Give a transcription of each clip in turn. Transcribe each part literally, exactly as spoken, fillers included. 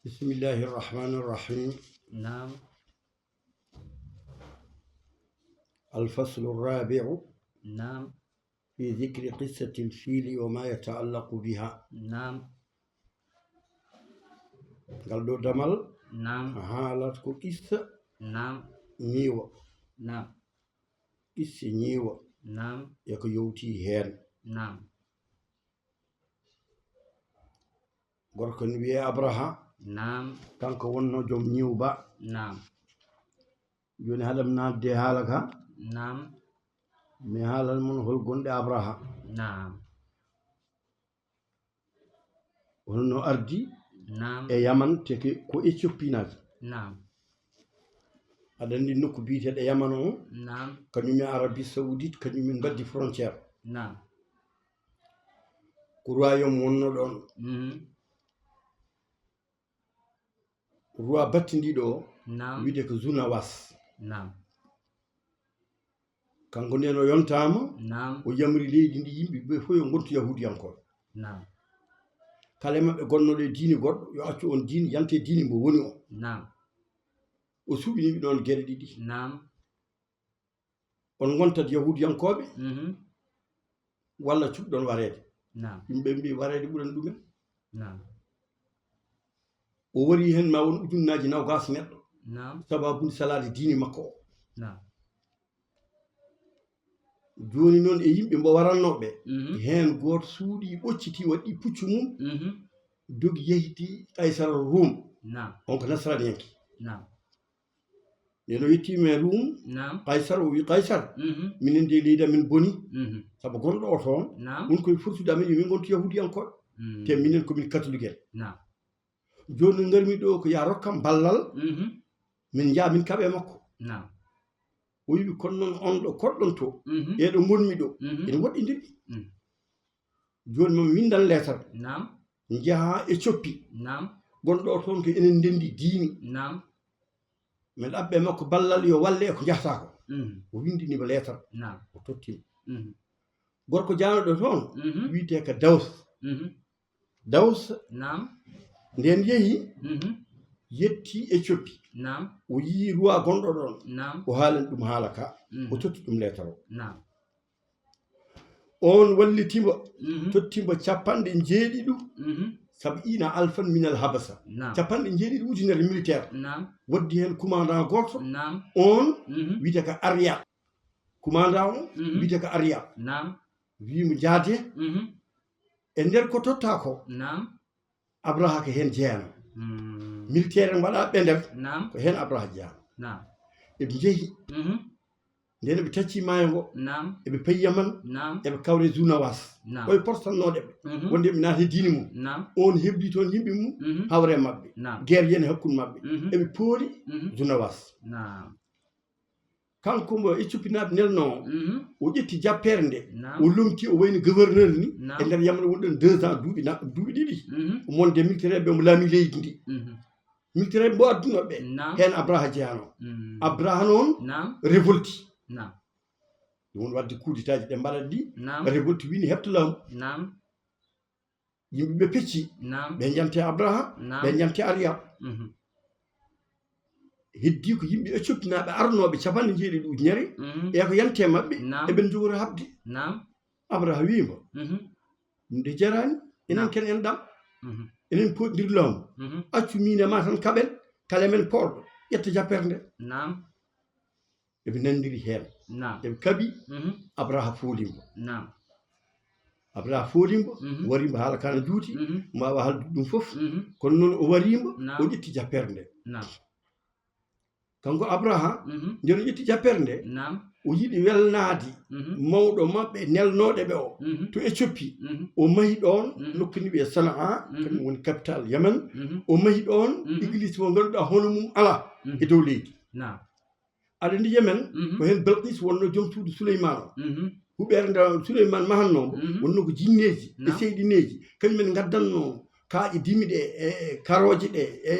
بسم الله الرحمن الرحيم. نعم. الفصل الرابع نعم. في ذكر قصة الفيل وما يتعلق بها. نعم. Ngal ɗo damal نعم. haalat ko qissa نعم. ñiiwa. نعم. Qissa ñiiwa نعم. e ko yowti heen. نعم. Gorko ne wiyee Abraha, نعم. kanko wonno joom ñiiw ba. نعم. Jooni haɗam naatde haala ka, نعم. mi haalan mon hol gonɗe Abraha. نعم. Holno ardi نعم. e Yaman, te ke ko Éthiopie naati. نعم. Aɗa anndi nokku biyeteeɗo Yaman o, نعم. kañum e Arabie Saoudite, kañum en mbaddi frontière. نعم. Ko royaume wonno ɗoon. مهم. Roi battindiiɗo o نعم. wiyetee ko Zunawas. نعم. Kanko nden o yontaama, نعم. o yamri leydi ndi yimɓe ɓe fof yo ngontu yahuudiyankooɓe. نعم. Kala e maɓɓe gonnooɗo e diine goɗɗo yo accu on diine, yante diine mbo woni o. نعم. O suɓiniɓe ɗoon geɗe ɗiɗi. نعم. On ngontat yahuudiyankooɓe مهم. walla cuɓɗon wareede. نعم. Yimɓe mbi wareede ɓuran ɗumen. نعم. O wari heen ma won ujunnaaji nawgaas neɗɗo نعم. sababude salaade diine makko o. نعم. Jooni noon e yimɓe mbo warannooɓe مهم. heen gooto suuɗi ɓocciti waɗi puccu mum مهم. dogi yehiti Kaysar Rum. نعم. On ko nasraniyanke. نعم. Nden o yettiima e Rum, نعم. Kaysar o wi Kaysar, مهم. minen de leydi amen boni, مهم. sabu gonɗo o toon نعم. woni koye forsude amen yo min ngontu yahuudiyankooɓe. مم. Te minen komin katolik'en. نعم. Jooni ngarmi ɗo ko ya rokkam ballal مهم. min njaha min kaɓe makko. نعم. O wiɓe kono noon on ɗo koɗɗon to مهم. e ɗo ngonmi ɗo مهم. ene woɗɗindiri. مم. Jooni mami windan leetar نعم. njaha Éthiopie. نعم. Gonɗo o toon ko enen ndenndi diini. نعم. Min ɗaɓɓe makko ballal yo walle e ko njahata ko. مم. O winndini mo leetar نعم. o tottimo. مم. Gorko jaanoɗo toon مهم. wiyetee ko Daws. مهم. Daws نعم. nden yehi مهم. yetti Éthiopie. نعم. O yii roi gonɗo ɗoon. نعم. O haalani ɗum haala ka. مهم. O totti ɗum leetar o. نعم. On wallitimo مهم. tottimo capanɗe njeeɗiɗi مهم. sab'ina alfan min al habasa. نعم. Capanɗe njeeɗiɗi ujunere militaire. نعم. Waddi heen commandant gooto. نعم. On مهم. wiyetee ko Ariya. Commandant o مهم. wiyetee ko Ariya. نعم. Wiimo njaadee مهم. e nder ko totta ko نعم. Abraha ko heen jeyanoo. مم. Militaire en waɗa ɓe nder نعم. ko heen Abraha jeyanoo. نعم. Eɓe njehi مهم. nden eɓe tacci maayo ngo نعم. eɓe payi Yaman نعم. eɓe kawre Zunawas. نعم. Ɓoye portannooɗe ɓe مهم. wonde ɓe naati diine mum. نعم. On heblii toon yimɓe mum مهم. hawre maɓɓe. نعم. Guerre yani hakkunde maɓɓe. مهم. Eɓe poori مهم. Zunawas. نعم. Kanko mo Éthiopie naaɓe nelnoo o, مهم. o ƴetti jappeere nde, نعم. o lomti o wayno gouverneur ni, نعم. e nder Yaman wonɗon deux ans, duuɓi na- duuɓi ɗiɗi. مهم. Monde militaire ɓe omo laami leydi ndi. مهم. Militaire mbo addunoo ɓe, نعم. heen Abraha jeyanoo. مم. Abraha noon نعم. révolti. نعم. Ɗum woni waɗde coup d'état ji ɗe mbaɗat ɗi, نعم. révolti wini heɓta laamu. نعم. Yimɓe ɓe pecci, نعم. ɓe njante Abraha, نعم. ɓe njante Ariya. مهم. Heddi ko yimɓe Éthiopie naaɓe arnooɓe capanɗe njeeɗiɗi ujunere, مهم. e ko yante maɓɓe, نعم. eɓen njogori haɓde. نعم. Abraha wiimo, مهم. ɗum de jaraani, enen نعم. ken en ɗam, مهم. enen poɗndir laamu. مهم. Accu miin e ma tan kaɓen, kala men poɗɗo, ƴetta jappere nde. نعم. Eɓe nanndiri heen, نعم. eɓe kaɓi مهم. Abraha foolimbo. نعم. Abraha foolimbo, مهم. warimbo haala kana juuti, مهم. maawa haalde ɗum fof. مهم. Kono noon o warimbo, نعم. o ƴetti jappere nde. نعم. Kanko Abraha, مهم. nden o ƴetti jappere nde, نعم. o yiɗi welnaade مهم. mawɗo maɓɓe nelnooɗe ɓe o مهم. to Éthiopie. مهم. O mahi ɗoon Mhm. nokku ni wiyee Sana'a, Mhm. kañum woni capital Yaman. Mhm. O mahi ɗoon Mhm. église mo ngannduɗaa hono mum alaa Mhm. e dow leydi. Naam. Aɗa anndi Yemen, Mhm. ko heen Balqis wonnoo joom suudu Suleymaana o. Mhm. Huɓeere nde Suleymaan mahannoo mbo, Mhm. wonnoo ko jinneeji e Naam. seyɗineeji. Kañum en ngaddatnoo kaaƴe dimi ɗe, e karooje ɗe, e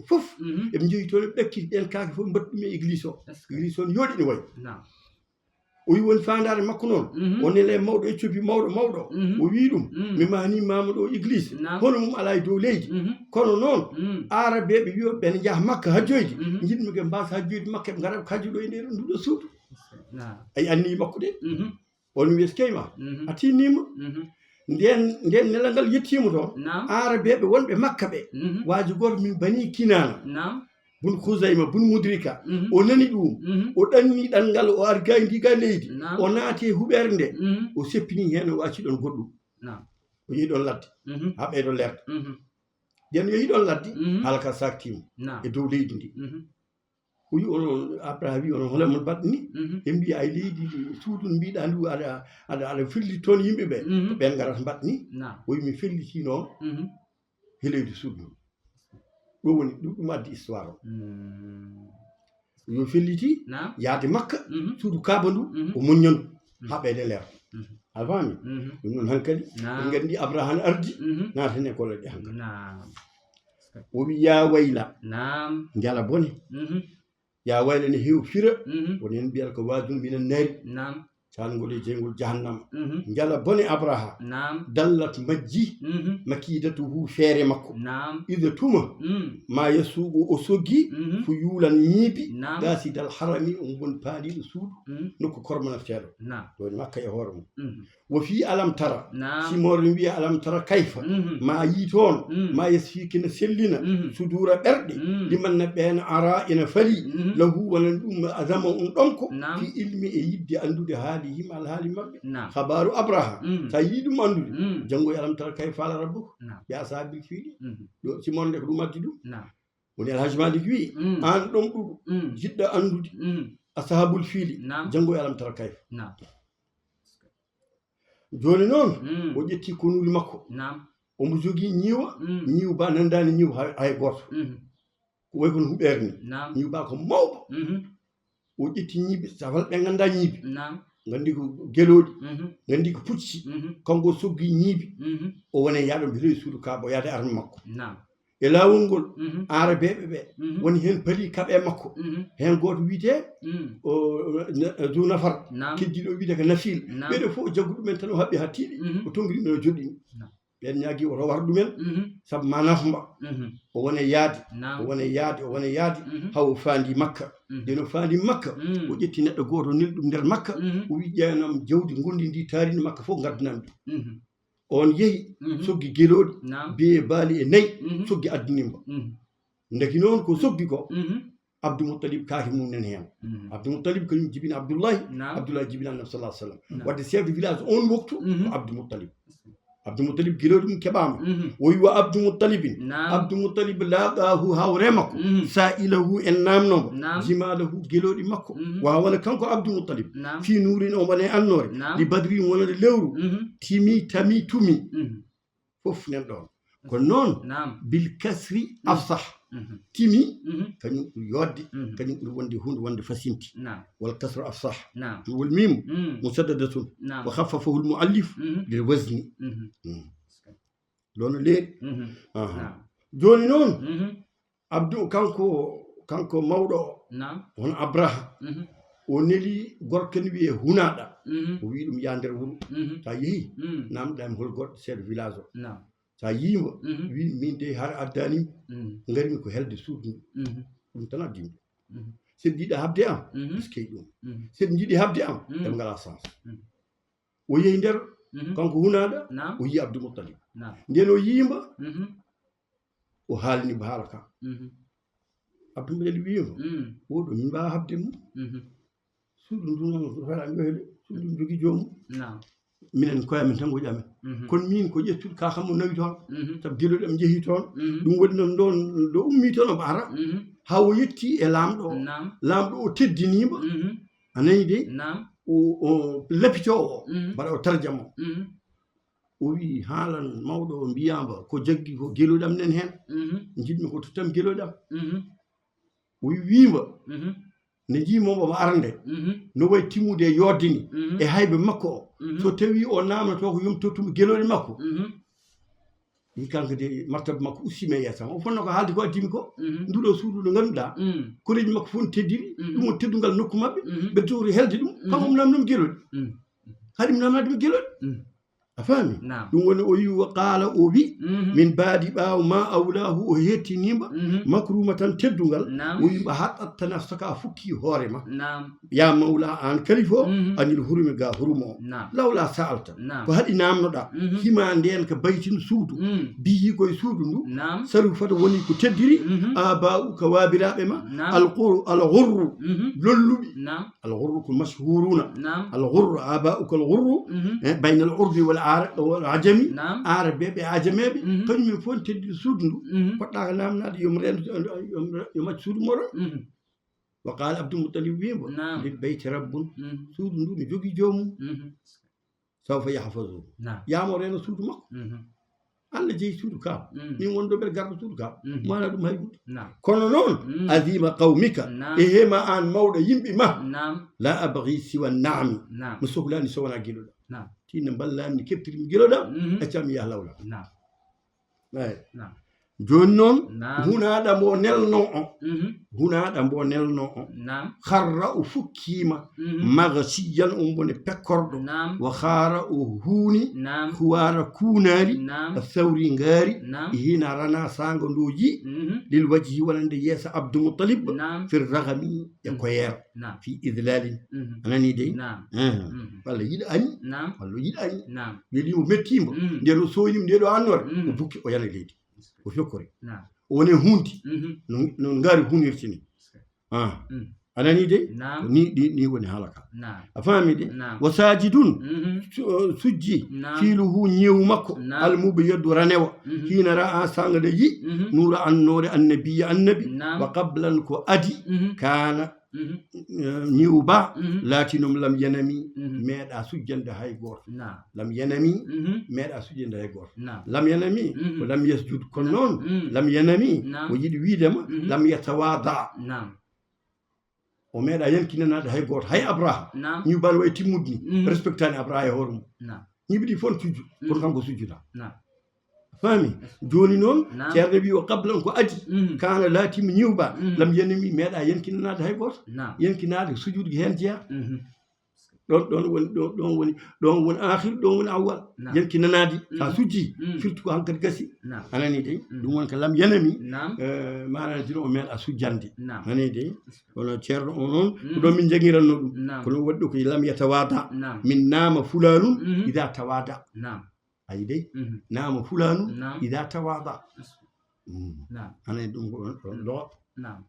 fof. Mhm. Eɓe njehi toon, eɓe ɗakki ɗeen kaake fof, mbaɗi ɗum e église o. Est-ce que Église o ne yooɗi ne wayi. Naam. O wi woni faandaare makko noon, o nele mawɗo Éthiopie, mawɗo, mawɗo. O wi ɗum, mi maani maama ɗo église. Hono mum alaa e dow leydi. Kono noon, Aarabeeɓe wiyo ɓe ne njaha Makka hajjoyde. Njiɗmi ɓe mbaasa hajjoyde Makka, ɓe ngara ɓe hajjo ɗo e nder nduɗo suudu. Ay anniyi makko de. On wi eskey ma, a tinnima. Nden, nden nelal ngal yettima toon. Aarabeeɓe wonɓe Makka ɓe, waaji gooto min Bani Kinaana. Bun Khuzayma, bun Mudrika, o nani ɗum, o ɗanni ɗanngal, o ari gay ndi ga leydi, o naati e huɓeere nde, o seppini heen, o acci ɗon goɗɗum. O yehi ɗon ladde, haa ɓeydo leerde. Nden o yehi ɗon ladde, haala ka saaktiima e dow leydi ndi. O wi onon, Abraha wi onon, hole mon mbaɗni? Ɓe mbiya ay leydi ndi, suudu mbiɗa ndu, aɗa, aɗa, aɗa firli toon yimɓe ɓe, ko ɓen ngarata mbaɗni? O wi mi felliti noon, he leydi suudu. Ɗum woni, ɗum, ɗum addi histoire o. Yo felliti yaade Makka, suudu Kaaba ndu, o moñña ndu, haa ɓeyde leer. A faami? Ɗum noon hankadi, en nganndi Abraha ne ardi, naata heen e golle ɗe hankadi. O wi, yaa wayla, njala bone. Yaa wayla ne heew fira, woni heen mbiyata ko waadun minan naari. Calngol e jeyngol jahannama. Njala bone Abraha. Dallat majji. Makidatuhu feere makko. Ida tuma. Ma yasuuqu o soggi. Fu yuulan ñiibi. Qasidal harami on woni paaliiɗo suudu. Nokku korma nafteeɗo. Ɗo woni Makka e hoore mum. Wo fii alam tara. Si mawɗo wiya alam tara kayfa. Ma yii toon. Ma yasfiki na sellina. Suduura ɓerɗe. Liman na ɓeen ara ina fali. Lahu wonan ɗum azama on ɗomko. Fi ilmi e yidde anndude haalihim alhaali maɓɓe. Habaaru Abraha. Sa yii ɗum anndude. Janngo e alam tara kayfa faala rabbuka. Ɓe asaabil fiili. Ɗo si mawɗo nde ko ɗum addi ɗum. Woni Alhaji Malik wi, aan ɗomɗuɗo, jiɗɗo anndude ashabul fiili, janngo e alam tara kayfa. Jooni noon, o ƴetti konuuli makko. Omo jogii ñiiwa, ñiiwa ba nanndaani ñiiwa hay, hay gooto. Ko wayi kono huɓeere ni. Ñiiwa ba ko mawɗo. O ƴetti ñiibi, safal ɓe nganndaa ñiibi. Nganndi ko gelooɗi, nganndi ko pucci. Kanko o soggi ñiibi, o woni yaaɗo mbiyetee suudu Kaaba, o yaade arme makko. E laawol ngol, Aarabeeɓe ɓe, woni heen pali kaɓe makko. Heen gooto wiyetee, o, ne-, Zu Nafar, keddiiɗo o wiyetee ko Nafil. Ɓeɗo fof o jaggu ɗumen tan, o haɓɓi haa tiiɗi, o tonngiri ɗumen, o joɗɗini. Ɓeen ñaagi woto war ɗumen, sabu ma nafma. O wona yaade, o wona yaade, o wona yaade, haa o faandi Makka. Nden o faandi Makka, o ƴetti neɗɗo gooto, neli ɗum nder Makka, o wi, ƴeewanam jawdi ngonndi ndi taariindi Makka fof, ngaddanam ɗum. On yehi, soggi gelooɗi, bee baali e nayi, soggi addini mba. Ndeki noon ko soggi ko, Abdou Moutalib kaake mum nani heen. Abdou Moutalib kañum jibini Abdullahi, Abdullahi jibini Annabi sallallahu alaihi wasallam. Wadde chef de village on waktu ko Abdou Moutalib. Abdou Moutalib gelooɗi mum keɓaama. O wi wa Abdou Moutalibin. Abdou Moutalib laaɓaahu hawre makko. Sa ilahu en naamno mo. Jimaalahu gelooɗi makko. Wa wona kanko Abdou Moutalib. Fii nuurin o wona e annoore. Li badri wonande lewru. Timi, tami, tumi. Fof nan ɗon. Ko noon, bil kasri afsah. Timi, kañum ɓuri yodde, kañum ɓuri wonde huunde wonde fasinti. Wal kasru afsah. Wal miimu musaddadatun. Wa khaffafahu al muallif lil wazni. Ɗon leeri. Aha. Jooni noon, Abdou, kanko, kanko mawɗo o, hono Abraha, o neli gorko ne wiyee Hunaɗa. O wi ɗum, yaa nder wuro. Sa yehi, namɗam hol goɗɗo seeɗa village o. Sa yii mo, wi, min dey har addani, ngarmi ko helde suudu ndu. Ɗum tan addimi ɗum. Seɗ njiɗa habde am, eskey ɗum. Seɗ njiɗi habde am, ɓe ngala sens. O yehi nder, kanko Hunaɗa, o yii Abdou Moutalib. Nden o yii mba, o haalni mba haala ka. Abdou Moutalib wii mo, oɗo min mbaawa habde mum. Suudu ndu noon, suudu ndu jogi joomum. Minen koye amen tan woni amen. Kono min ko ƴettude ka kam o nawi toon. Sabu gelooɗi am njehi toon. Ɗum waɗi noon ɗon, ɗo ummi toon omo ara. Haa o yetti e laamɗo o. Laamɗo o teddinii mba. A nani de? O, o lapitoo o. Mbaɗa o tarjama o. O wi, haalan mawɗo o, mbiyaa mba ko jaggi ko gelooɗi am nen heen. Njiɗmi ko tottam gelooɗi am. O wi, wii mba, ne njii mo mba arande, no wayi timmude e yodde ni, e haybe makko o. So tawi o naamnotoo ko yom tottumo gelooɗi makko. Yi kanko de martaba makko ustiima e yeeso am. O fotnoo ko haalde ko addimi ko. Mhm. Nduɗo suudu ndu ngannduɗaa, mhm, koreeji makko fof no teddiri. Mhm. Ɗum woni teddungal nokku maɓɓe. Mhm. Ɓe towri helde ɗum. Mhm. Kanko omo naamnoo mi gelooɗi. Mhm. Haɗi mi naamnaade mi gelooɗi. Mhm. A faami? Naam. Ɗum woni o wi, wa qaala, o wi, mhm, min baadi, ɓaawo ma awlaahu, o hettiniima, mhm, makrumatan, teddungal. Naam. O wi, ba haqqaqta nafsaka, a fukki hoore ma. Naam. Ya mawla, aan kalifa o, mhm, anil hurumi, ga hurum o. Naam. Lawla sa'alta, naam, ko haɗi naamnoɗaa, mhm, hima ndeen ka baytin suudu, mhm, bihi, ko e suudu ndu, naam, sarufata, woni ko teddiri, mhm, abaa'uka, waabiraaɓe ma, naam, al qur-, al ghurru, mhm, lolluɓe, naam, al ghurru ko mashhuruuna, naam, al ghurru, abaa'uka al ghurru, mhm, eh, bayna al urbi wal ara-, wal ajami, naam, aarabeeɓe e ajameeɓe, mhm, kañum en fof ne teddiri suudu ndu, mhm, poɗɗaaka naamnaade yo mi reen-, yo mi, yo mi accu suudu moɗon. Mhm. Wa qaala Abdul Muttalib, wii mbo, naam, lil bayti rabbun, mhm, suudu ndu no jogii joomum. Mhm. Sawfa yahfazu. Naam. Yaamo reeno suudu makko. Mhm. Allah jeyi suudu kaaba. Mhm. Min woni ɗo mbeɗa garda suudu kaaba. Mhm. Mi waɗa ɗum hay huunde. Naam. Kono noon, mhm, azima qawmika, naam, e hema aan mawɗo yimɓe ma. Naam. La abghi siwa naami. Naam. Mi sohlaani so wonaa giloɗa. Naam. Tinno mballaa mi, keɓtir mi giloɗa, mhm, accaa mi yaha lawla. Naam. Eey. Naam. Jooni noon, naam, hunaaɗo mbo nelnoo o, mhm, hunaaɗo mbo nelnoo o, naam, kharra, o fukkiima, mhm, maghshiyan, omo woni pekkorɗo, naam, wa khaara, o huuni, naam, khuwaara, kuunaali, naam, thawri, ngaari, naam, e hina rana saanga ndooji, mhm, lil wajhi, wonande yeeso Abdul Muttalib, naam, fir raghami, e, mhm, koyeer, naam, fi idlalin. Mhm. A nanii dey? Naam. Eh. Mhm. Walla yiɗaani, naam, walla yiɗaani. Naam. Weli mo mettii mbo. Mhm. Nde no sooyni mo, nde ɗo annoore, mhm, o bukki, o yana leydi. O fekkori. Naam. O woni hundi. Mhm. No, no ngaari hunirta ni. Ah. Mhm. A nanii dey? Naam. Ni, ni, ni woni haala ka. Naam. A faami dey? Naam. Wa saajidun, mhm, su-, sujji, naam, fiiluhu, ñeewu makko, naam, al mubyadu, ranewa. Mhm. Hina ra'a, saanga nde yi, mhm, nuura, annoore, annabiya, annabi. Naam. Wa qablan, ko adi, mhm, kaana, mhm, eh, ñiwu ba, mhm, laatinum lam yanami, mhm, meeɗa sujjande hay gooto. Naam. Lam yanami, mhm, meeɗa sujjande hay gooto. Naam. Lam yanami, mhm, ko lam yasjud, kono noon, mhm, lam yanami, naam, ko yiɗi wiide ma, mhm, lam yatawada. Naam. O meeɗa yankinanaade hay gooto, hay Abraha. Naam. Ñiwu ba no wayi timmude ni, mhm, respectaani Abraha e hoore mum. Naam. Ñiibi ɗi fof no sujju, kono, mhm, kanko sujjuda. Naam. Faami? Jooni noon, naam, Ceerno wi o qabla on ko adi, mhm, kaana laatima ñiiw ba, mhm, lam yanami, meeɗa yankinanaade hay gooto. Naam. Yankinaade sujuudu heen jeyaa. Mhm. Ɗoon, ɗoon woni, ɗoon, ɗoon woni, ɗoon woni aakhir, ɗoon woni awwal. Naam. Yankinanaade, so a, mhm, sujjii, mhm, firti ko hankadi gasi. Naam. A nanii dey? Mhm. Ɗum woni ko lam yanami, naam, eh, maanaam dino o meeɗa sujjande. Naam. A nanii dey? Kono Ceerno o noon, ko, mhm, ɗoon min njangiratnoo ɗum. Naam. Kono waɗi ɗo ko lam yatawada. Naam. Min naama fulaanun, mhm, ida tawada. Naam. Ayi dey? Mhm. Naama fulaanun, naam, ida tawada. Mm. Naam. Ana e ɗum ko ɗon, ɗon ɗo. Naam.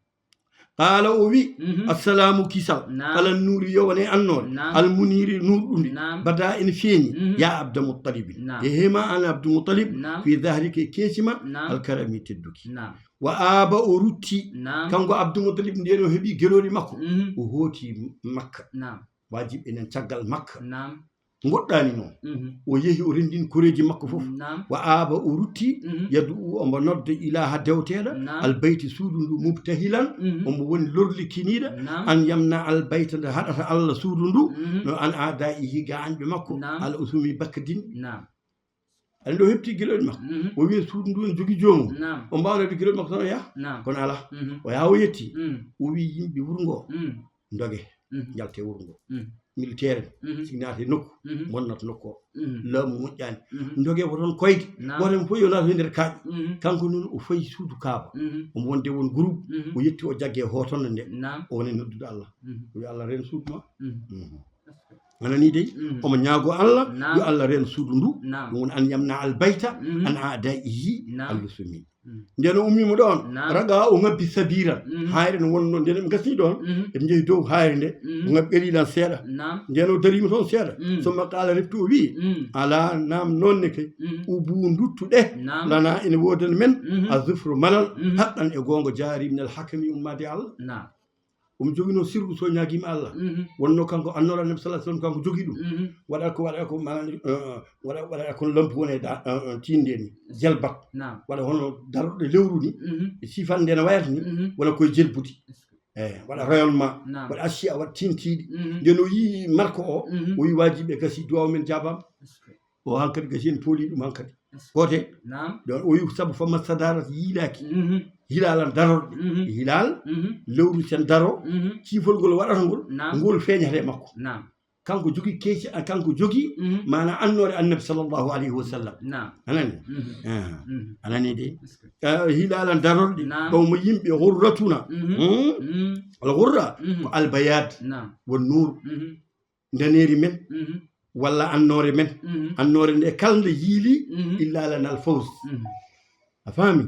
Qaala o wi, mhm, assalaamu kisal, naam, ala nuuri yo wone annoore, naam, al muniiri nuurɗunde, naam, bada ene feeñi, mhm, ya Abda Muttalibi. Naam. E hema an Abdul Muttalib, naam, fi zahrika e keeci ma, naam, al karami tedduki. Naam. Wa aaba o rutti, naam, kanko Abdul Muttalib nde o heɓi gelooɗi makko, mhm, o hooti Makka. Naam. Waajibi enen caggal Makka. Naam. Ngoɗɗaani noon. Mhm. O yehi, o renndini koreeji makko fof. Naam. Wa aaba, o rutti, mhm, yadu, omo nodda ilaaha dewteeɗo, naam, albayti, suudu ndu, mubtahilan, mhm, omo woni lorlikiniiɗo, naam, an yamna albayta, nde haɗata Allah suudu ndu, mhm, no an aada ihi, ga añɓe makko, naam, al usumi bakdin. Naam. Aɗa nde o heɓti gelooɗi makko. Mhm. O wiya suudu ndu ene jogii joomum. Naam. O mbaawnoo de gelooɗi makko tan o yaha. Naam. Kono alaa. Mhm. O yaha o yetti. Mm. O wi yimɓe wuro ngo. Mm. Ndoge. Mhm. Njalte wuro ngo. Mhm. Militaire en. Mhm. Sigi naati e nokku. Mhm. Bonnata nokku o. Mhm. Laamu moƴƴaani. Mhm. Ndoge woton koyde. Naam. Gooto heen fof yo naat e nder kaaƴe. Mhm. Kanko noon o fayi suudu Kaaba. Mhm. Omo wonde won groupe. Mhm. O yetti o jagge e hotonde nde. Naam. O woni noddude Allah. Mhm. O wi Allah reen suudu ma. Mhm. Mhm. A nanii dey? Mm. Omo ñaagoo Allah, naam, yo Allah reen suudu ndu. Naam. Ɗum woni an yamna al bayta, mm, an aadaihi, naam, al usumi. Mm. Nden o ummiima ɗoon, naam, raga o ŋabbi sabiran. Mm. Haayre no wonnoo, nden ɓe ngasnii ɗoon, mm, eɓe njehi dow haayre nde, mm, o ŋabbi qalilan seeɗa. Naam. Nden o dariima toon seeɗa. Mm. Summa qaala, refti o wii, mm, alaa, naam, noon ne kay. Mm. Ubu, nduttu ɗe. Naam. Lana, ene woodani men. Mm. A zufru, malal, mm, haqqan, e goonga, jaari min al hakami, ummaade Allah. Naam. Omo joginoo sirru so ñaagiima Allah. Mhm. Wonnoo kanko annoora Annabi sallallahu alaihi wasallam, kanko jogii ɗum. Mhm. Waɗa ko, waɗa ko, maanaam, eh, waɗa, waɗa ko lampu woni e da-, eh, eh, tiinde ni, jelbat. Naam. Waɗa hono darɗe lewru ni, mhm, e sifande no wayata ni, mhm, wona koye jelbude. Est-ce que? Eh, waɗa rayonnement, naam, waɗa asiya, waɗa tintiiɗi. Mhm. Nden o yii marque o, mhm, o yii waajibi ɓe gasi duwaaw men jaabaama. Est-ce que? O hankadi gasi en pooli ɗum hankadi. Goote. Naam. Ɗon o wi sabu famma stadarat yiilaaki. Mhm. Hilaalan darorɗe. Mhm. Hilaal, mhm, lewru sen daro, mhm, ciifol ngol waɗata ngol, naam, ngol feeñata e makko. Naam. Kanko jogi keeci, a, kanko jogi, mhm, maana annoore Annabi sallallahu alayhi wa sallam. Naam. Anani? Mhm. Ah. Mhm. Anani de? Est-ce que? Ah, hilaalan darorɗe, naam, ɗo mo yimɓe ghurratuna. Mhm. Hmm? Mhm. Al ghurra, mhm, ko al bayad, naam, won nuur. Mhm. Ndaneeri men, mhm, walla annoore men. Mhm. Annoore nde kala nde yiili, mhm, illa lana al fawz. Mhm. A faami?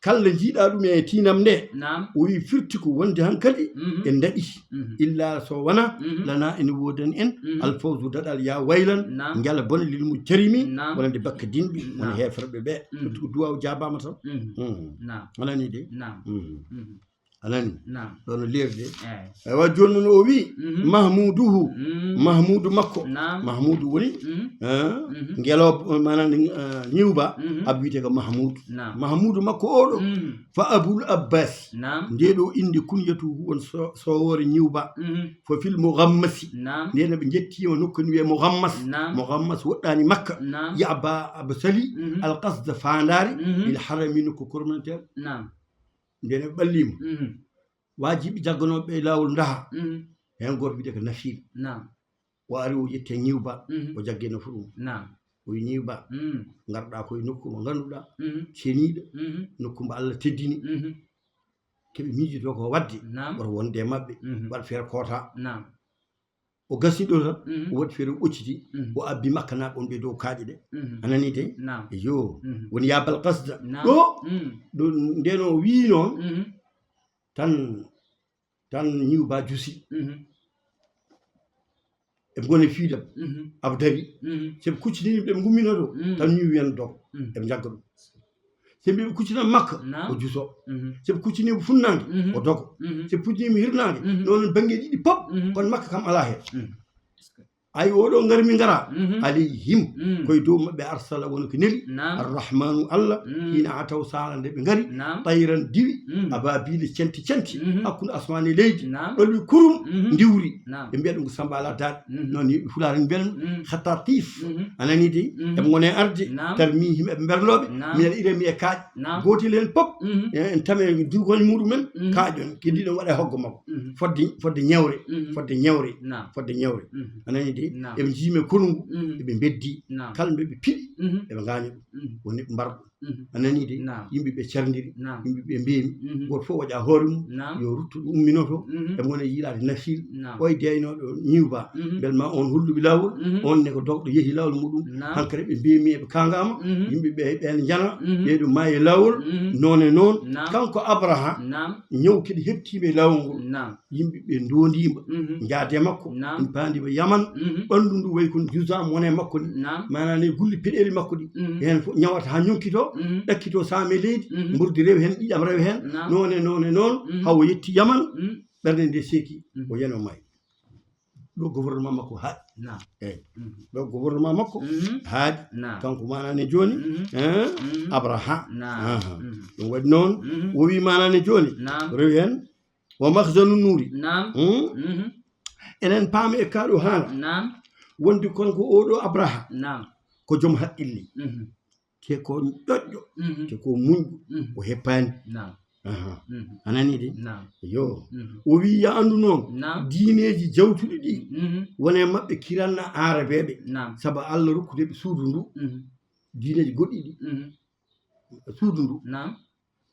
Kala njiiɗaa ɗum e tiinam nde, naam, o wi firti ko wonde hankadi, mhm, en ndaɗi. Mhm. Illa so wona, mhm, lana ene woodani en, mhm, al fawzu daɗal ya waylan, naam, njala bone lil mujtarimi, naam, wonande bakka dinɓe, woni, naam, heeferɓe ɓe. Mhm. Firti ko duwaaw jaabaama tan. Mhm. Mhm. Naam. Wonani de? Naam. Mhm. Mhm. Anani? Naam. Ɗo no leerde. Eey. Aywa, jooni noon o wi, mhm, mahmuduhu, mhm, mahmudu makko. Naam. Mahmudu woni, mhm, eh, mhm, ngelooba, maanaam, eh, ñiwba, mhm, abi wiyetee ko Mahmudu. Naam. Mahmudu makko oɗo, mhm, fa Abul Abbas. Naam. Nde ɗo innde kunyatuhu won so-, sowoore ñiwba. Mhm. Fo fil Mughammasi. Naam. Nde no ɓe njettiima nokku no wiyee Mughammas. Naam. Mughammas woɗɗaani Makka. Naam. Ya'ba aɓe sali, mhm, al qasda faandaare, mhm, il harami nokku kormanteeɗo. Naam. Nde no ɓe ɓalliima. Mhm. Waajiɓe jagganooɓe ɓe laawol ndaha. Mhm. Heen gooto wiyetee ko Nafiil. Naam. O ari o ƴetti ñiwba, mhm, o jaggi nafru mum. Naam. O wi ñiwba, mhm, ngarɗaa ko e nokku mo ngannduɗaa, mhm, ceniiɗo, mhm, nokku mbo Allah teddini. Mhm. Keɓe miijotoo ko waɗde, naam, woto wonde e maɓɓe, mhm, waɗ feere koota. Naam. O gasi ɗo tan, mhm, o waɗi feere o ɓocciti, mhm, o abbi Makkanaaɓe on ɓe dow kaaƴe ɗe. Mhm. A nanii de? Naam. Eyo. Mhm. Woni yaa bal qasda. Naam. Ɗo, mhm, ɗo ndeen o wii noon, mhm, tan, tan ñiwba jusi. Mhm. Eɓe ngoni fiidam. Mhm. Aɓe dari. Mhm. So ɓe kuccinii ɓe ngumminoo to, mhm, tan ñiwba en dogo. Mhm. Eɓe njagga ɗum. So ɓe kuccinii Makka, naam, o juso. Mhm. So ɓe kuccinii mo funnaange, mhm, o dogo. Mhm. So ɓe kuccinii mo hirnaange, mhm, noon bannge ɗiɗi pop, mhm, kono Makka kam alaa heen. Mhm. Ay, oɗo ngari mi ngara, mhm, alayhim, mhm, koye dow maɓɓe arsala woni ko neli, naam, arrahmanu Allah, mhm, hina ataw sala nde ɓe ngari, naam, tayran diwi, mhm, ababila canti canti, mhm, hakkunde asmaan e leydi, naam, ɗolwi kurum, mhm, ndiwri. Naam. Ɓe mbiya ɗum ko samba ala daaɗe. Mhm. Noon yimɓe Pulaar en mbiyata ɗum, mhm, khatatif. Mhm. A nanii de? Mhm. Eɓe ngoni e arde, naam, tarmihim eɓe mberlooɓe, naam, minal irami e kaaƴe. Naam. Gootel heen pop, mhm, en, en tame durgol muɗum en, mhm, kaaƴon, keddiiɗon waɗa e hoggo makko. Mhm. Fodde, fodde ñewre, mhm, fodde ñewre, naam, fodde ñewre. Mhm. A nanii de? Naam. Eɓe njiimi e konngu, mhm, eɓe mbeddi. Naam. Kala mbo ɓe piɗi, mhm, eɓe ngaaña ɗum. Mhm. Woni mbar ɗum. Mhm. A nanii de? Naam. Yimɓe ɓe carndiri, naam, yimɓe ɓe mbeemi. Mhm. Gooto fof waɗa hoore mum, naam, yo ruttu ɗo umminoto. Mhm. Eɓe ngoni e yiilaade Nafiil. Naam. Oye deeynooɗo ñiwba. Mhm. Mbel ma on holluɓe laawol, mhm, on ne ko dogɗo yehi laawol muɗum. Naam. Hankadi ɓe mbeemi, eɓe kaangaama, mhm, yimɓe ɓe, ɓeen njana, mhm, ɓee ɗo maayi e laawol, mhm, noon e noon. Naam. Kanko Abraha, naam, ñaw kadi heɓtiima e laawol ngol. Naam. Yimɓe ɓe ndondiima, mhm, njaade makko, naam, ɓe paandiima Yaman, mhm, ɓanndu ndu wayi kono jusa mone makko ni. Naam. Maanaam ne gulli peɗeeli makko ɗi. Mhm. Heen fof ñawata haa ñonkitoo, mhm, ɗakkitoo saame leydi, mhm, mburdi rewi heen, ƴiƴam rewi heen, naam, noon e noon e noon, mhm, haa o yetti Yaman, mhm, ɓernde nde seeki, mhm, o yano maayi. Ɗo gouvernement makko haaɗi. Naam. Eey. Mhm. Ɗo gouvernement makko, mhm, haaɗi. Naam. Kanko maanaam ne jooni, mhm, eh, mhm, Abraha. Naam. Aha. Mhm. Ɗum waɗi noon, mhm, o wi maanaam ne jooni, naam, rewi heen, wa makhzanu nuuri. Naam. Hmm? Mhm. Enen paami e kaa ɗo haala. Naam. Wonde kono ko oɗo Abraha. Naam. Ko joom haqqille. Mhm. Te ko ƴoƴƴo. Mhm. Te ko muñɗo. Mhm. O heppaani. Naam. Aha. Mhm. A nanii de? Naam. Yo. Mhm. O wi ya anndu noon. Naam. Diineeji jawtuɗi ɗi. Mhm. Wona e maɓɓe kiranna Aarabeeɓe. Naam. Sabu Allah rokkude ɓe suudu ndu. Mhm. Diineeji goɗɗi ɗi. Mhm. Suudu ndu. Naam.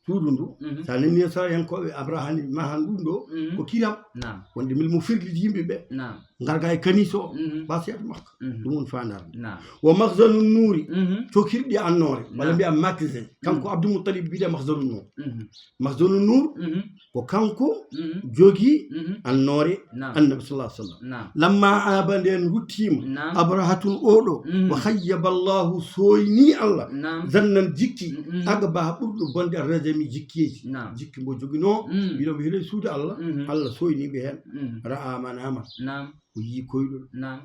Suudu ndu. Mhm. So a nanii Israa'iilyankooɓe Abraha ni mahan ɗum ɗo, mhm, ko kiram. Naam. Wonde mbele mo firliti yimɓe ɓe. Naam. Ngarga e kanis o, mhm, ba seeɗa makka. Mhm. Ɗum woni faandaare nde. Naam. Wa makhzanu nuuri, mhm, cokirɗi annoore, walla, naam, mbiya magasin. Kanko, mhm, Abdul Muttalib wiyetee makhzanu nuur. Mhm. Makhzanu nuur, mhm, ko kanko, mhm, jogi, mhm, annoore, naam, Annabi sallallahu alaihi wasallam. Naam. Lamma aaba, nden ruttiima, naam, Abrahatun oɗo, mhm, wa khayyaba Allahu, sooynii Allah, naam, zannan jikki, mhm, agba ɓurɗo bonde ar-rajami jikkeeji. Naam. Jikki mbo joginoo, mhm, mbiɗo mi hira suudu Allah, mhm, Allah sooynii ɓe heen. Mhm. Ra'a manama. Naam. O yii koyɗol. Naam.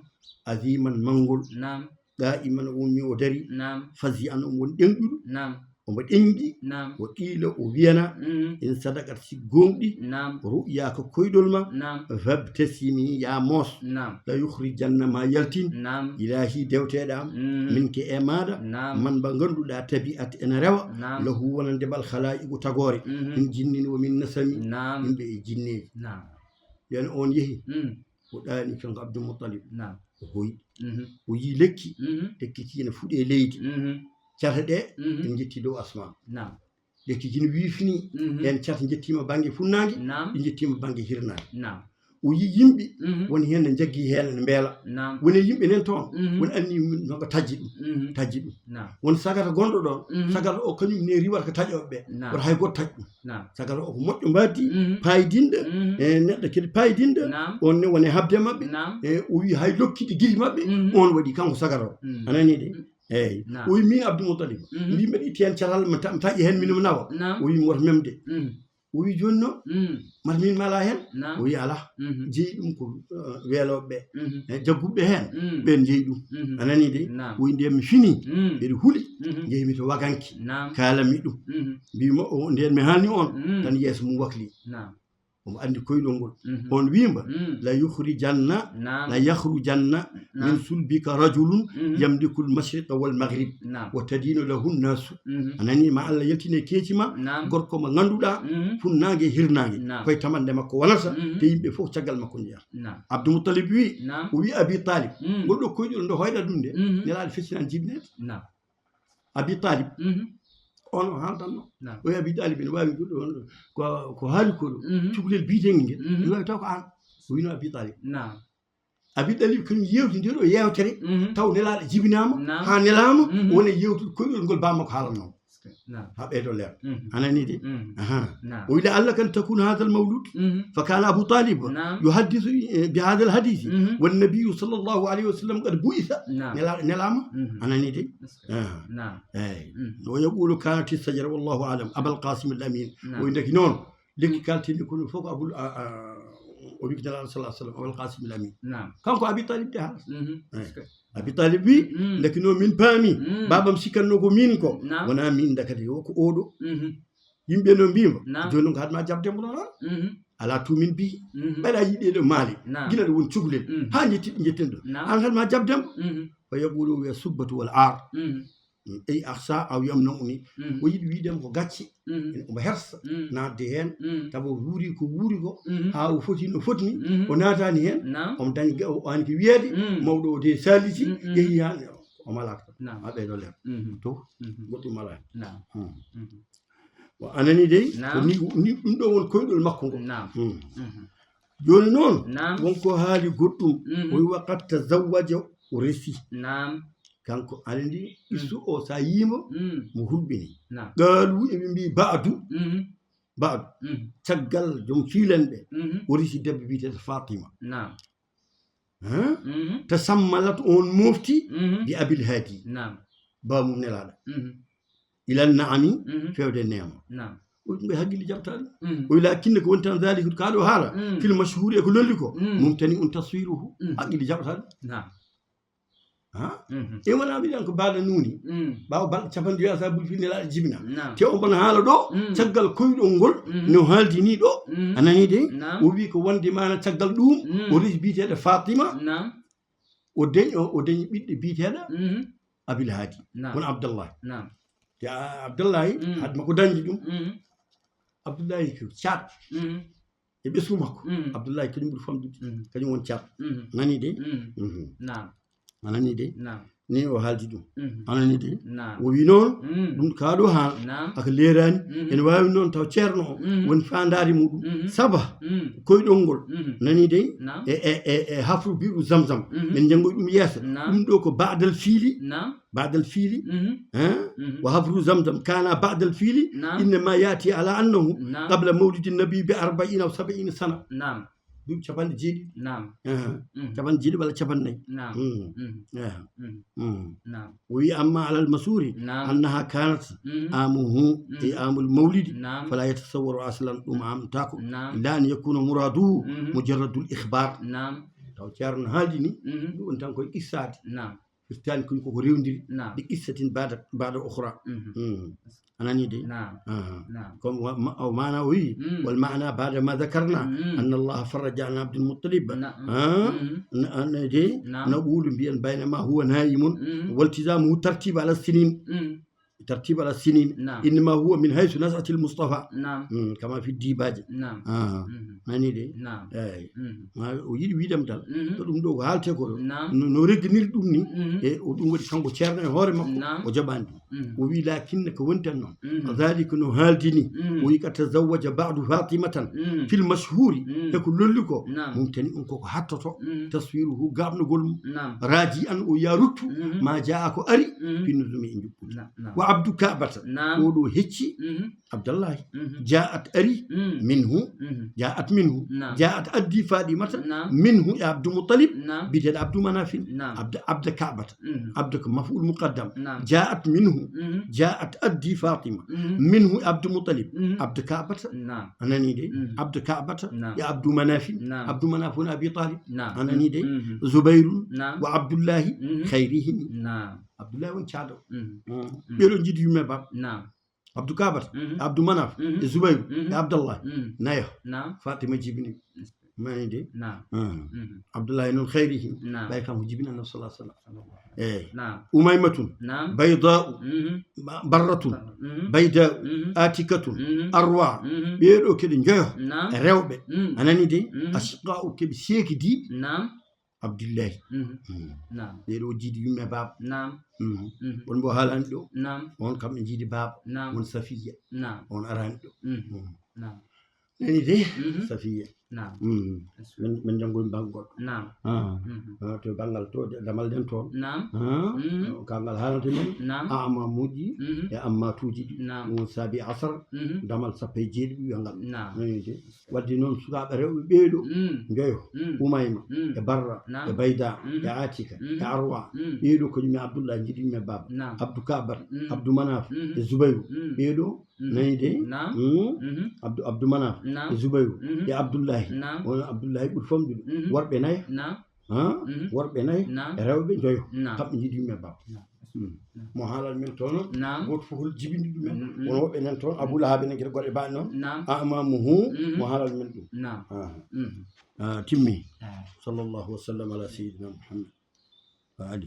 Aziman, manngol. Naam. Qaa'iman, o ummii o darii. Naam. Fazi'an, omo woni ɗeŋɗuɗo. Naam. Omo ɗengi. Naam. Wa qiila, o wiyana, mhm, in sadaqat, si goonɗi, naam, ru'yaaka, koyɗol ma, naam, fabtasimi, ya moos. Naam. La yukhrijanna, ma yaltin, naam, ilaahi, dewteeɗo am, mhm, minka, e maaɗa, naam, man, mo ngannduɗaa, tabi'at, ene rewa, naam, lahu, wonande mo, al khalaa'iqu, tagoore, mhm, min jinnin wa min nasamin, naam, yimɓe e jinneeji. Naam. Yen on yehi, mhm, o ɗaani kanko Abdul Muttalib. Naam. O hoyɗi. Mhm. O yii lekki, mhm, lekki kii ne fuɗi e leydi. Mhm. Cate ɗe, mhm, en njetti dow asmaan. Naam. Lekki kii ne wiifni, mhm, heen cate njettiima bannge funnaange, naam, ɗi njettiima bannge hirnaange. Naam. O yii yimɓe, mhm, woni heen ne njaggi heen ne mbeela. Naam. Woni e yimɓe nen toon, mhm, woni anni no ko taƴi ɗum, mhm, taƴi ɗum. Naam. Woni sagata gonɗo ɗoon, mhm, sagata o kañum ne riiwata ko taƴooɓe ɓe. Naam. Wota hay gooto taƴ ɗum. Naam. Sagata o ko moƴƴo mbaadi, mhm, paayidinɗo, mhm, e neɗɗo kadi paayidinɗo, naam, on ne woni e haɓde maɓɓe, naam, e o wii hay lokkiiɗo gite maɓɓe, mhm, on waɗi kanko sagata o. Mhm. A nanii de? Mhm. Eeyi. Naam. O wii miin Abdul Muttalib, mhm, mbiimi mbeɗa itti heen catal, mi ta-, mi taƴa heen, miin mi nawa. Naam. O wii mi woto memde. Mhm. O wii jooni noon, mhm, mata miin mi alaa heen? Naam. O wii alaa. Mhm. Jeyi ɗum ko, eh, weelooɓe ɓe. Mhm. Eh, jagguɓe ɓe heen, mhm, ɓeen njeyi ɗum. Mhm. A nanii de? Naam. O wii ndeen mi finii, mhm, mbeɗa huli, mhm, njehmi to waganki. Naam. Kaalanmi ɗum. Mhm. Mbiimi o, ndeen mi haalni on, mhm, tan yeeso mum wakli. Naam. Omo anndi koyɗol ngol. Mhm. On wiima, mhm, la yukhrijanna, naam, la yakhrujanna, naam, min sulbika rajulun, mhm, yamlikul mashriqa wal maghrib, naam, wa tadinu lahu nnasu. Mhm. A nanii, ma Allah yaltine keeci ma, naam, gorko mo ngannduɗaa, mhm, funnaange e hirnaange, naam, koye tamannde makko wonata, mhm, te yimɓe fof caggal makko njeyata. Naam. Abdul Muttalib wii, naam, o wii Abi Talib, mhm, ngol ɗo koyɗol nde hoyɗa ɗum nde, mhm, Nelaaɗo feccinan jibinede. Naam. Abi Talib, mhm, on o haaldanno. Naam. O wii Abi Talib ene waawi ɗum ɗo, ko, ko haali ko ɗo. Mhm. Cukalel biyeteengel ngel, mhm, ene waawi taw ko aan. O wiino Abi Talib. Naam. Abi Talib kañum yeewti nde ɗo yeewtere, mhm, taw Nelaaɗo jibinaama, naam, haa nelaama, mhm, woni e yeewtude koyɗol ngol baaba makko haalanno. Naam. Haa ɓeydo leer. Mhm. A nanii de? Mhm. Aha. Naam. O wii, la'allaka an takuna hadha al-mawlud, mhm, fa kana Abu Talib, naam, yuhaddithu, eh, bi hadha al-hadith, mhm, wan nabiyyu sallallahu alayhi wa sallam qad bu'itha. Naam. Nela-, nelaama. Mhm. A nanii de? Aha. Naam. Eeyi. Mhm. Wa yaqulu kanat ash-shajara, wallahu a'lam, Abal Qasim al-Amin. Naam. O wii ndeke noon, lekki, mhm, kaltini kono fof ko Abul, a, a, o wii ko Nelaaɗo sallallahu alayhi wa sallam, Abal Qasim al-Amin. Naam. Kanko Abi Talib de haalata. Mhm. Eeyi. Abi Talib wii, mm, ndeke noon min paami, mm, baabam sikkatnoo ko miin ko, naam, wonaa miin ndakate, yo ko oo ɗo. Mhm. Yimɓe no mbiima, naam, jooni noon ko haɗ ma jaɓde mbo noon, mhm, alaa tuumin bi. Mhm. Ɓayɗa yiɗi ɗo maale, naam, gila ɗo woni cukalel, mhm, haa njetti, njetten ɗo. Naam. Aan haɗ ma jaɓde mbo. Mhm. Fa yaqulu, wiya, subbatu wal aar. Mhm. Ey, akhsha aw yamna'uni. Mhm. O yiɗi wiide mo ko gacce. Mhm. Omo hersa, mhm, naatde heen. Mhm. Tawa wuuri ko wuuri ko, mhm, haa o foti no fotni, mhm, o naataani heen. Naam. Omo dañi ga-, o aani ko wiyeede, mhm, mawɗo o de saaliti, mhm, mhm, yehi haa o malaaka. Naam. Haa ɓeydo leer. Mhm. To, mhm, goɗɗum alaa heen. Naam. Hmm. Mhm. O anani dey, naam, ko ni, ni ɗum ɗo woni koyɗol makko ngo. Naam. Hmm. Mhm. Jooni noon, naam, won ko haali goɗɗum, mhm, o wi wa qad tazawwaja, o resi. Naam. Kanko anani, mhm, isu o sa yiimo, mhm, mo hulɓini. Naam. Qaalu, eɓe mbi ba'du, mhm, ba'du. Mhm. Caggal joom fiilanɓe, mhm, o resi debbo biyeteeɗo Fatima. Naam. Hein? Mhm. Tasammalat, on mofti, mhm, bi Abil Hadi. Naam. Baamum Nelaaɗo. Mhm. Ila naami, mhm, fewde neema. Naam. O ɓe haqqille jaɓtaani. Mhm. O wi lakinna ko woni tan zalika ka ɗo haala, mhm, fil mashhuri e ko lolli ko, mhm, mumtani un taswiruhu. Mhm. Haqqille jaɓtaani. Naam. Ha? Mhm. E wona mbiɗen ko baɗa nuuni. Mhm. Ɓaawo balɗe capanɗe joyi asabul fil Nelaaɗo jibina. Naam. Te on mbona haala ɗo, mhm, caggal koyɗol ngol, mhm, no haaldini ɗo. Mhm. A nani de? Naam. O wi ko wonde maana caggal ɗum, mhm, o resi biyeteeɗo Fatima. Naam. O dañi, o, o dañi ɓiɗɗo biyeteeɗo, mhm, Abil Hadi. Naam. Won Abdallahi. Naam. Te a-, Abdallahi, mhm, hadde makko dañde ɗum. Mhm. Abdullahi ko caat. Mhm. E ɓesngu makko. Mhm. Abdullahi kañum ɓuri famɗude. Mhm. Kañum won caat. Mhm. Nani de? Mhm. Mhm. Naam. A nani de? Naam. Ni o haaldi ɗum. Mhm. A nani de? Naam. O wi noon, mhm, ɗum ka ɗo haala. Naam. Haka leeraani. Mhm. Ene waawi noon taw ceerno o, mhm, woni faandaare muɗum. Mhm. Saba, mhm, koyɗol ngol. Mhm. Nani de? Naam. E, e, e, e hafru biiru Zamzam. Mhm. Min njanngoy ɗum yeeso. Naam. Ɗum ɗo ko ba'dal fiili. Naam. Ba'dal fiili. Mhm. Hein? Mhm. Wa hafru Zamzam kana ba'dal fiili. Naam. Innama ya'ti ala annahu, naam, qabla mawlidin nabi bi arba'ina aw sab'ina sana. Naam. Duuɓi capanɗe jeeɗiɗi. Naam. Aha. Mhm. Capanɗe jeeɗiɗi walla capanɗe nayi. Naam. Mhm. Mhm. Aha. Mhm. Mhm. Naam. O wi amma alal masuuri, naam, annaha kanat, mhm, amuhu, mhm, e amul mawlidi, naam, fala yatasawwaru aslan, ɗum amtako. Naam. Illa an yakuna muraduhu, mhm, mujarradul ikhbar. Naam. Taw ceerno haaldi ni, mhm, ɗum woni tan koye qissaade. Naam. Firtaani ko, koko rewndiri. Naam. Bi qissatin ba'da, ba'da ukhra. Mhm. Mm. A nanii de? Naam. Aha. Naam. Comme wa-, ma-, o maana o wi, Mm. wal maana ba'da ma dhakarna, Mm. anna Allaha farraja an Abdul Muttalib. Naam. Ha? Mm. Na, na de? Naam. Naqulu mbiyen baynama huwa naimun, Mm. waltizamuhu tartib ala sinin. Mm. Tartib ala sinin. Naam. Innama huwa min haythu nas'atil Mustafa. Naam. Mm, kama fi dibaji. Naam. Aha. Mhm. Nanii de? Naam. Eyi. Mhm. Ma o yiɗi wiidam dal. Mhm. To ɗum ɗo ko haalte ko ɗo. Naam. No, no regginiri ɗum ni. Mhm. E o ɗum waɗi kanko ceerno e hoore makko. Naam. O jaɓaani ɗum. Mhm. O wi lakinna ko wonten noon. Mhm. Dhalika no haaldini. Mhm. O wi qad tazawwaja ba'du Fatimatan Mhm. fil mashhuri. Mhm. E ko lolli ko. Naam. Mum tani ɗum koko hattoto. Mhm. Taswiruhu gaaɓnogol mum. Naam. Raji an o yaruttu. Mhm. Ma jaa ko ari. Mhm. Fi nuzumi e njuɓɓudi. Naam, naam. Wa abdu Kaabata. Naam. O ɗo hecci. Mhm. Abdallahi. Mhm. Jaat ari. Mhm. Minhu. Mhm. Jaat minhu. Naam. Jaat addi Fadimata. Naam. Minhu e Abdou Moutalib. Naam. Biyeteeɗo Abdou Manafin. Naam. Abda, Abda Kaabata. Mhm. Abda ko maf'ul muqaddam. Naam. Jaat minhu. Mhm. Jaat addi Fatima. Mhm. Minhu e Abdou Moutalib. Mhm. Abda Kaabata. Naam. A nanii de? Mhm. Abda Kaabata. Naam. E Abdou Manafin. Naam. Abdou Manaf woni Abi Talib. Naam. A nanii de? Mhm. Zubayrun Naam. wa Abdullahi Mhm. khayrihim. Naam. Abdullahi woni caado. Mhm. Mhm. Mhm. Ɓeɗo jiidi yumma e baaba. Naam. Abdou Kaabata, Mhm. Abdou Manaf, Mhm. e Zubayru, Mhm. e Abdallah. Mhm. Nayo. Naam. Fatima jibini. Mani de? Naam. Mhm. Mhm. Abdullahi noon khayrihim. Naam. Ɓay kanko jibini Annabi sallallahu alaihi wasallam. Sallallahu alaihi wasallam. Eyi. Naam. Umaymatun, Naam. Bayda'u, Mhm. Ba-, Barratun, Mhm. Bayda'u, Mhm. Atikatun, Mhm. Arwa. Mhm. Ɓeeɗo keɗe njoyo. Naam. Rewɓe. Mhm. A nanii de? Mhm. Ashqa'u keɓe seekidiiɓe. Naam. Abdullahi. Mhm. Mhm. Naam. Ɓeeɗo jiidi yumma e baaba. Naam. Mhm. Mhm. Won mbo haalani ɗo. Naam. Won kamɓe jiidi baaba. Naam. Won Safiya. Naam. Won arani ɗo. Mhm. Mhm. Naam. Nani de? Mhm. Safiya. Naam. Mhm. Min, min janngoyi bannge goɗɗo. Naam. Ah. Mhm. Ah, to banngal to, de-, damal ɗen toon. Naam. Ah. Mhm. Kangal haalante min. Naam. Ama moƴƴi Mhm. e amma tuuji ɗi. Naam. Won saabi asar. Mhm. Damal sappo e jeeɗiɗi wiya ngal. Naam. Nani de? Wadde noon sukaaɓe rewɓe ɓeeɗo Mm. njoyo, Mm. Umayma, Mm. e Barra, Naam. e Bayda, Mm. e Atika, Mm. e Arwa. Mm. Ɓeeɗo ko yumma Abdullah jiidi yumma e baaba. Naam. Abdou Kabat, Mm. Abdou Manaf, Mm. e Zubayru. Mm. Ɓeeɗo Mm. nani de? Naam. Mm. Mhm. Abdou, Abdou Manaf, Naam. e Zubayru, Mhm. e Abdullahi. Naam. Won Abdullahi ɓuri famɗude. Mhm. Worɓe nayo. Naam. Ha? Mhm. Worɓe nayo, Naam. e rewɓe njoyo. Naam. Kamɓe jiidi yumma e baaba. Naam. Mm. Naam. Mo haalal men toon, Naam. gooto fof hol jibinde ɗumen. Mm, mm. Won woɓɓe nan toon, Abu Lahab en, gila goɗɗe baaɗe noon. Naam. Ama mo hu, Mhm. mo haalal men ɗum. Naam. Aha. Mhm. Ah, timmi. Ah. Sallallahu wa sallam ala sayyidina Muhammad. Wa ali.